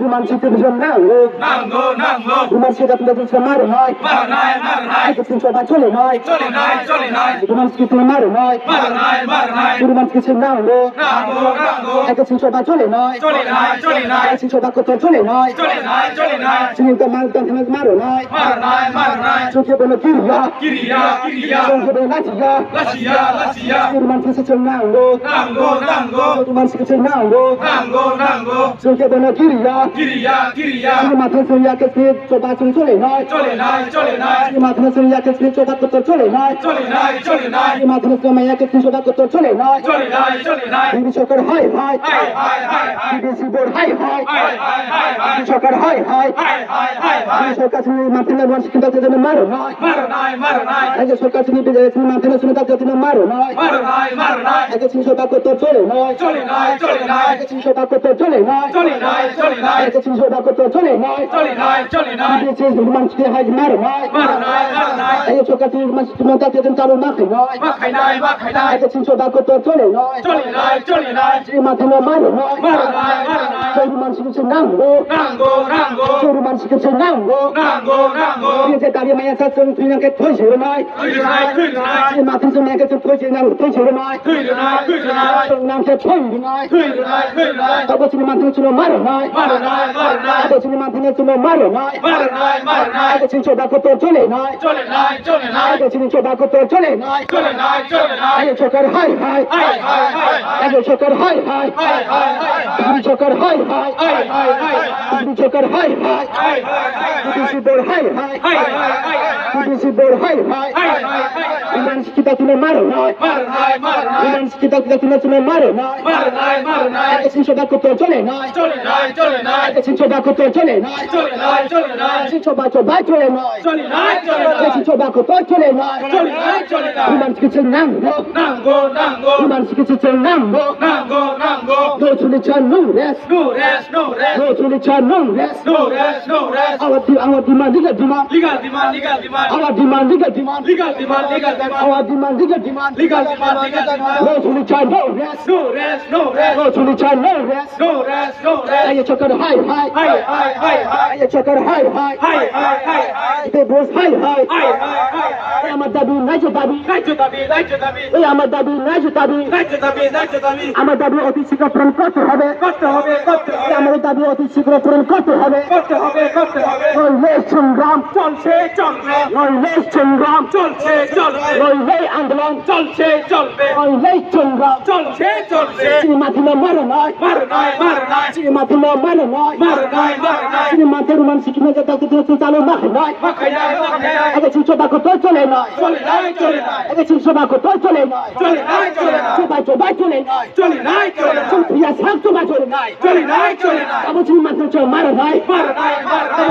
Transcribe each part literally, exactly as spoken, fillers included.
Roman script no nango. Nango, nango. Roman script no nango. Marnai, marnai. Hai ke sing choba chole nai. Chole nai, chole nai. Roman script no nango. Marnai, marnai. Roman script no nango. Nango, nango. Hai ke sing choba chole nai. Chole nai, chole nai. Hai ke sing choba kotor chole nai. Chole nai, chole nai. Sini ta mar ta mar nai. Marnai, marnai. Chukhe bono kiriya. Kiriya, kiriya. Chukhe bono lachiya. Lachiya, lachiya. Roman script no nango. Nango, nango. Roman script no nango. Nango, nango. Chukhe bono kiriya. Kiriya, kiriya. Chini mathang sung ya ke sini choba sung chole nai. Chole nai, chole nai. Chini mathang sung ya ke sini choba kotor chole nai. Chole nai, chole nai. Chini mathang sung ya ke sini choba kotor chole nai. Chole nai, chole nai. Bibi sokar hai hai. Hai, hai, hai, hai. Bibi sibor hai hai. Hai, hai, hai, hai. Bibi sokar hai hai. Hai, hai, hai, hai. Bibi sokar sini mathang sung ya ke sini mar nai. Marnai, marnai. Hai ke sorkar sini bijai sini manthai sini tak jatino maro nai. Marnai, marnai. Hai ke sini soba kotor chole nai. Chole nai, chole nai. Hai ke sini soba kotor chole nai. Chole nai, chole nai. Hai ke sini soba kotor chole nai. Chole nai, chole nai. Bisi sini manthai hai maro nai. Marnai, marnai. Hai ke sorkar sini manthai sini tak jatino taro ma khai nai. Ma khai nai, ma khai nai. Hai ke sini soba kotor chole nai. Chole nai, chole nai. Sini manthai no maro nai. Marnai, marnai. Sini manthai sini nango. Nango, nango. Sini manthai sini nango. Nango, nango. Sini je tari maya sa sini tuina ke thoi sini nai. Thwi rwnai, thwi rwnai. Chini mathang sung nang khe chwng thwi se nang, thwi se rwnai. Thwi rwnai, thwi rwnai. Chwng nang khe thwi rwnai. Thwi rwnai, thwi rwnai. Abo chini mathang sung maro nai. Maro nai, maro nai. Abo chini mathang sung maro nai. Maro nai, maro nai. Abo chini choba kotor chole nai. Chole nai, chole nai. Abo chini choba kotor chole nai. Chole nai, chole nai. Ayo chokar hai hai. Hai, hai, hai, hai. Ayo chokar hai hai. Hai, hai, hai, hai. Ayo chokar hai hai. Hai, hai, hai, hai. Ayo chokar hai hai. Hai, hai, hai, hai. Hai, hai, hai, hai. Hai, hai, hai, hai. Hai, hai, hai, hai. Iman kita kena maro nai. Maro nai, maro nai. Iman kita kita kena kena maro nai. Maro nai, maro nai. Aka sini soba kotor chole nai. Chole nai, chole nai. Aka sini soba kotor chole nai. Chole nai, chole nai. Aka sini soba soba chole nai. Chole nai, chole nai. Aka sini soba kotor chole nai. Chole nai, chole nai. Iman kita nango. Nango, nango. Iman kita nango. Nango, nango. No chuli chan no rest. No rest, no rest. No chuli chan no rest. No rest, no rest. Our de-, our demand, legal demand. Legal demand, legal demand. Our demand, legal demand. Legal demand, legal demand. Our demand, legal demand. Legal demand, legal demand. No chuli chan no rest. No rest, no rest. No chuli chan no rest. No rest, no rest. Ayo chokar hai hai. Hai, hai, hai, hai. Ayo chokar hai hai. Hai, hai, hai, hai. Ite bos hai hai. Hai, hai, hai, hai. Amar dabi, nai je dabi. Nai je dabi, nai je dabi. Ei amar dabi, nai je dabi. Nai je dabi, nai je dabi। আমার দাবি অতি শীঘ্র পূরণ করতে হবে। করতে হবে, করতে হবে। আমার দাবি অতি শীঘ্র পূরণ করতে হবে। করতে হবে, করতে হবে। নইলে সংগ্রাম চলছে, চলবে। নইলে সংগ্রাম চলছে, চলবে। নইলে আন্দোলন চলছে, চলবে। নইলে সংগ্রাম চলছে, চলবে। Chini mathino maro nai। মারো নাই, মারো নাই। Chini mathino maro nai। মারো নাই, মারো নাই। Chini mathino man sikina jata kutu chalo ma khai nai। মা খাই নাই, মা খাই নাই। Aka chini choba kotor chole nai। চলে নাই, চলে নাই। Aka chini choba kotor chole nai। চলে নাই, চলে নাই। Choba choba chole nai। চলে নাই, চলে নাই। Chum thuya sak choba chole nai। চলে নাই, চলে নাই। Abo chini mathino chole maro nai। মারো নাই, মারো নাই।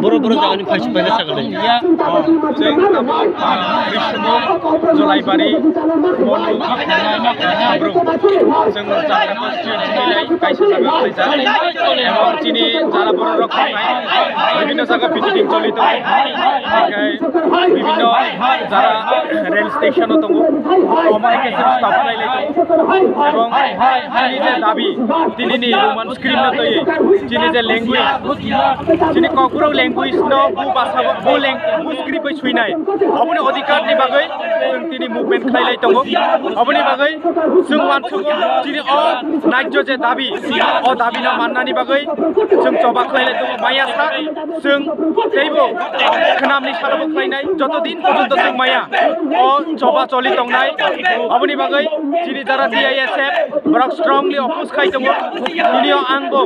Boro boro jagani phaisi paina sakha de. Chwng tamo Grishmo, Jolaibari, Monu, Habro. Chwng Jalaibari street thwinai kaisa jaga khlaijak. Abo chini jara borok rok tongnai. Bibhinno jaga visiting choli tongo. Hingke bibhinno jara rail station o tongo. Omo hai khe chwng stop khlai lai tongo. Ebong chini je dabi, tini ni Roman script no twi, chini je language, chini Kokborok language no bu basa bo, bu lang-, bu script bai swinai. Oboni odhikar ni bagwi chwng tini movement khlai lai tongo. Oboni bagwi chwng uansukgo chini o naikjo je dabi, o dabi no mannani bagwi chwng choba khlai lai tongo. Maya sa chwng teibo khnamni salo bo khlainai, joto din porjonto chwng maya o choba choli tongnai. Oboni bagwi chini jara D I S F borok strongly oppose khai tongo. Tini o ang bo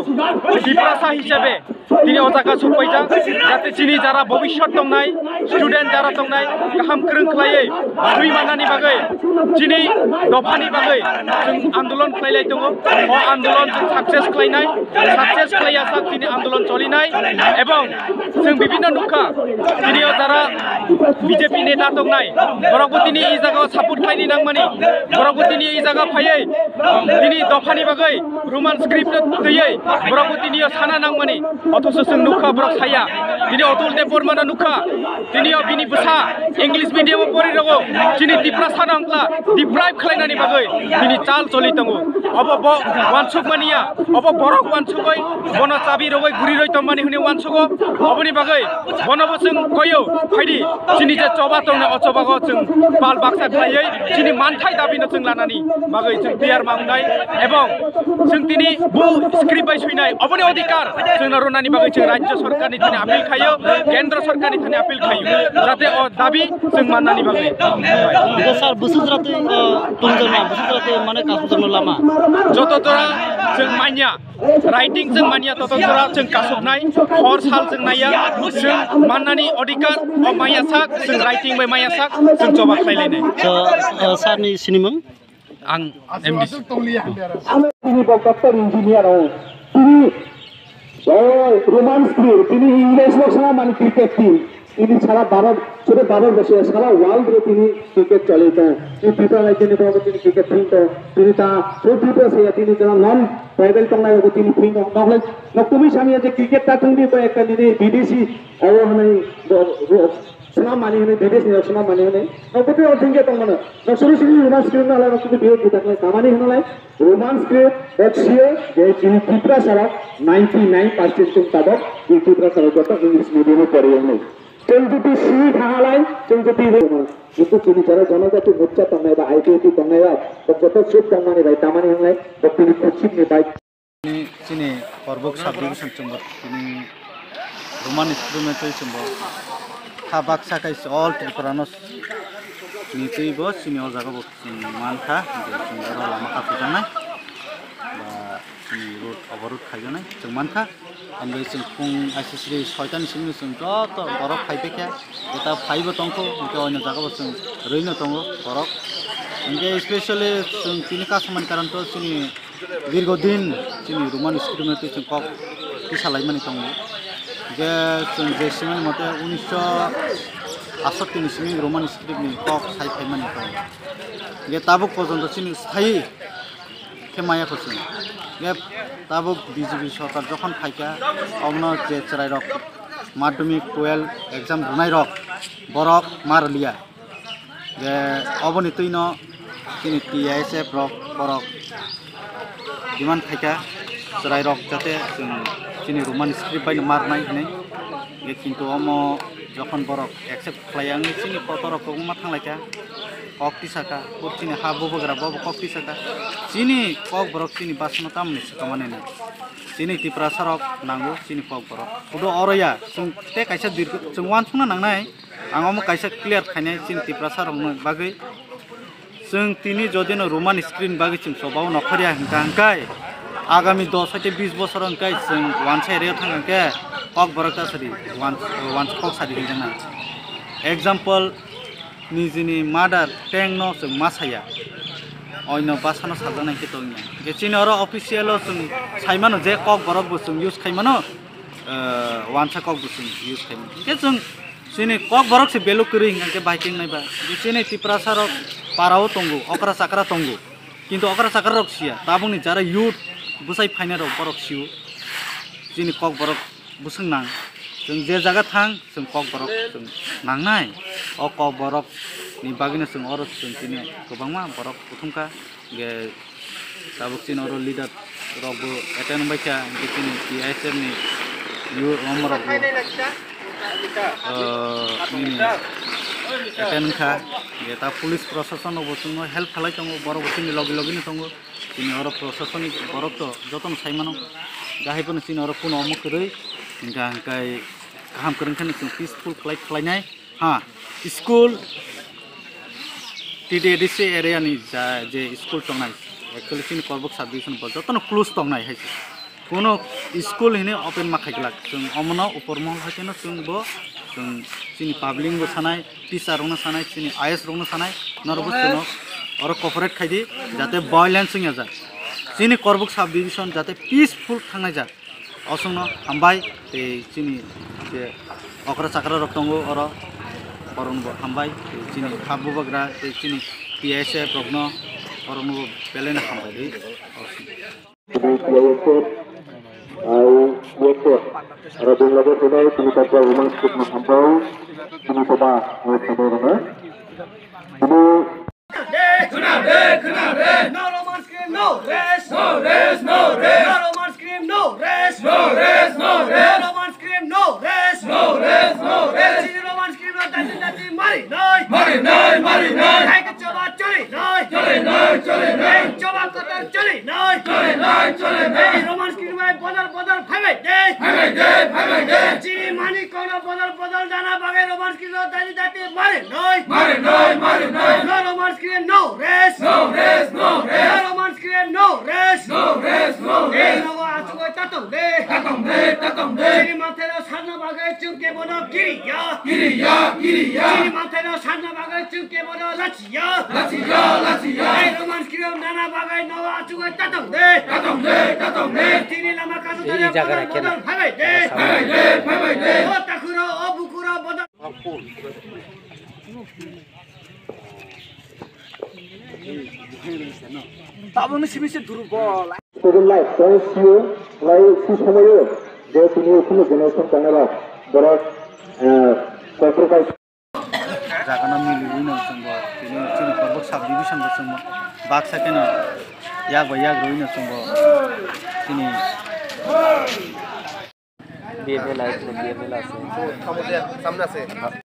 Tiprasa hisabe tini o jaga sokpaijak, jate chini jara bobishyot tongnai, student jara tongnai, kaham kwrwng khlaiwi twi mannani bagwi, chini dophani bagwi chwng andolon khlai lai tongo. O andolon chwng success khlainai, success khlaiya sak chini andolon cholinai, ebong chwng bibhinno nukha, tini o jara B J P neta tongnai, borokbo tini i jagao support khlaini nangmani, borokbo tini i jaga phaiwi tini dophani bagwi Roman script no twiwi borokbo tini o sana nangmani. Busu chwng nukha borok saya. Tini Atul Debbarma no nukha. Tini o bini bwsa English medium o pori rogo. Chini Tiprasa no wngkla deprive khlainani bagwi tini chal choli tongo. Obo bo wansuk mania. Obo borok wansugoi bono chabi rogoi guri roi tongmani hwnwi wansugo. Oboni bagwi bono bo chwng koyo phaidi. Chini je choba tongnai o chobago chwng pal baksa khlaiwi chini manthai dabi no chwng lanani bagwi chwng tiyar ma wngnai. Ebong Chwng tini bo script bai suinai, oboni odhikar chwngno rwnani bagwi chwng Rajya Sorkarni thani appeal khaio, Kendra Sorkarni thani appeal khaio, jate o dabi chwng mannani bagwi. Bo sir, bwswk jora twi, uh, tongjakma, bwswk jora twi mane kasukjakma lama. Joto jora chwng manya, writing chwng manya, toto jora chwng kasuknai, hor sal chwng naiya, chwng mannani odhikar o maya sak, chwng writing bai maya sak, chwng choba khlai lainai. So, uh, sir ni sinimung? Ang M D C. Tini bo doctor engineer o. Tini, oh, Roman script, tini English lo sana mani cricket team. Tini sara Bharat, sura Bharat boshe sara world re tini cricket chole to. Tini Tripura rajya ni bharat tini cricket team to. Tini ta, sura Tripura se tini jana non tribal tongnai ko tini team to. Nok nok tumi sami je cricket ta tungbi ko ekta tini bidesi aro hanai bo, bo, Swnam mani hwnwi bidesi rok swnam mani hwnwi. Nok bwtwi o thwngkhe tongmano. Nok suri suri Roman script no alai nok bwtwi biyo kitab nai tamani hwnwi lai. Roman script box siyo je chini Tripura sarok ninety nine percent chwng tabok chini Tripura sarok joto English medium o pori hwnwi. Chwng jodi si thahalai, chwng jodi hwnwi. Kintu chini jara jonojati murcha tongnai ba I P F T tongnai rok, bo joto chuk tongmani bai tamani hwnwi, bo tini kuchik ni bai. Chini, chini Korbuk subdivision chwngbo tini Roman script twi chwngbo ha baksa kai all Tripura no ni twi bo chini o jaga bo chwng mankha, je chwng oro lama kaphikjaknai ba chini road overload khaijaknai chwng mankha. Hwnbai chwng phung aisisri soita ni simi chwng joto borok phaibaikha, eta phaibo tongkho, hwnkhe oino jaga bo chwng rwino tongo borok. Hwnkhe specially chwng tini kasamani karon to chini Dirgo din chini Roman script no twi chwng kok tisa laimani tongo. Hwnkhe chwng je simani mote unisho asatti ni simi Roman script ni kok sai phaimani tongo. Hwnkhe tabuk porjonto chini sthayi khe maya kho chwng. Hwnkhe tabuk B J P sorkar jokhon phaikha, obono je chwrairok madhyamik twelve exam rwnairok borok ma rwliya. Je oboni twino chini T I S F rok borok demand khaikha, chwrairok jate chwng chini Roman script baino marnai hinwi. Je kintu omo jokhon borok accept khlaiya wngwi chini kotorrok kwbangma thanglaikha, kok tisakha, bo chini ha bubagra bobo kok tisakha. Chini kokborok chini basano tamoni swkangmani nai. Chini Tiprasarok nango chini kokborok. Hudu oro ya, chwng tei kaisa dirk-, chwng uansukna nangnai. Ang omo kaisa clear khainai chini Tiprasa rokno bagwi. Chwng tini jodi no Roman script bagwi chwng chobao nokhorya hwnkha hwnkhe agami dos hoite bis bosor hwnkhe chwng uansa area thang hwnkhe kokborok ta sadi uans-, uansa kok sadi hwnkhe na. Example, nijini mother tang no chwng ma saya. Oino basano sajaknai khe tongya. Hwnkhe chini oro official o chwng saimano je kokborok bo chwng use khaimano, eh, uansa kok bo chwng use khaimano. Hwnkhe chwng Chini kokborok se beluk kwrwi hwnkha khe bai khe wngnai ba. Chini Tiprasa rok para o tongo, okra chakra tongo. Kintu okra chakra rok siya. Tabukni jara youth bwsai phainai rok borok sio. Chini kokborok bwswk nang. Chwng je jaga thang, chwng kokborok chwng nangnai. O kokborok ni bagwino chwng oro chwng chini kwbangma borok kuthumkha. Hingke tabuk chini oro leader rok bo attend wngbaikha, hingke chini T I S F ni youth rok bo, ah, nini attend wngkha. Hingke ta police prosason rok bo chwngno help khalai tongo, borok bo chini logi logi no tongo. Chini oro prosasonik borok to jotono sai mano, gahai phano chini oro kuno omo kwrwi, hingka hingkai kaham kwrwngkhe chwng peaceful khlai khlainai. Ha, school T D A D C area ni ja, je school tongnai, actually chini Korbuk subdivision bo jotono close tongnai hai se. Kuno school hini open ma khaiglak. Chwng omono upor mohol hai kheno chwng bo, chwng chini public bo sanai, teacher rokno sanai, chini I S rokno sanai, norok bo chwngno oro cooperate khaidi, jate violence wngya jak. Chini Korbuk subdivision jate peaceful thangnai jak. Osongno hambai, tei chini je okra chakra rok tongo oro, borokno bo hambai, tei chini kha bubagra, tei chini T S F rokno, borokno bo belai no hambai di. Osong. Yekte, aro bung labo tunai, tini tata Roman script no hambao, tini tata, eh, sabo rana. Tini No Roman scream, no rest. No rest, no rest. No Roman scream, no rest. No rest, no rest. No Roman scream, no rest. No rest, no rest. Chini Roman scream no dati dati mari noi. Mari noi, mari noi. Hai ke choba choli noi. Choli noi, choli noi. Hai choba kotor choli noi. Choli noi, choli noi. Hai Roman scream hai bodol bodol phaibai de. Phaibai de, phaibai de. Chini mani kono bodol bodol dana bagai Roman scream no dati dati mari noi. Mari noi, mari noi. No Roman scream, no rest. No rest, no rest. No Roman scream, no rest. No rest, no rest. Ei nogo achugoi tatong de. Tatong de, tatong de. Chini manthai no sarna bagai chwng kebono kiriya. Kiriya, kiriya. Chini manthai no sarna bagai chwng kebono lachiya. Lachiya, lachiya. Ei Roman scream nana bagai nogo achugoi tatong de. Tatong de, tatong de. Tini lama kasu Ei tanya jaga bodol rakhe na. Bodol phaibai de. Phaibai de, phaibai de. O takhuro, o bukhuro bodol. Tabukni simi se durubol. Student life, thanks you, lai si somoyo, je tini ukhumu generation tangnarok, borok, eh, sacrifice. Jagano miliwi no chwngbo, tini chini Korbuk sub division bo chwngbo, baksa kheno yak bai yak rwi no chwngbo, tini B M L ai, B M L ai.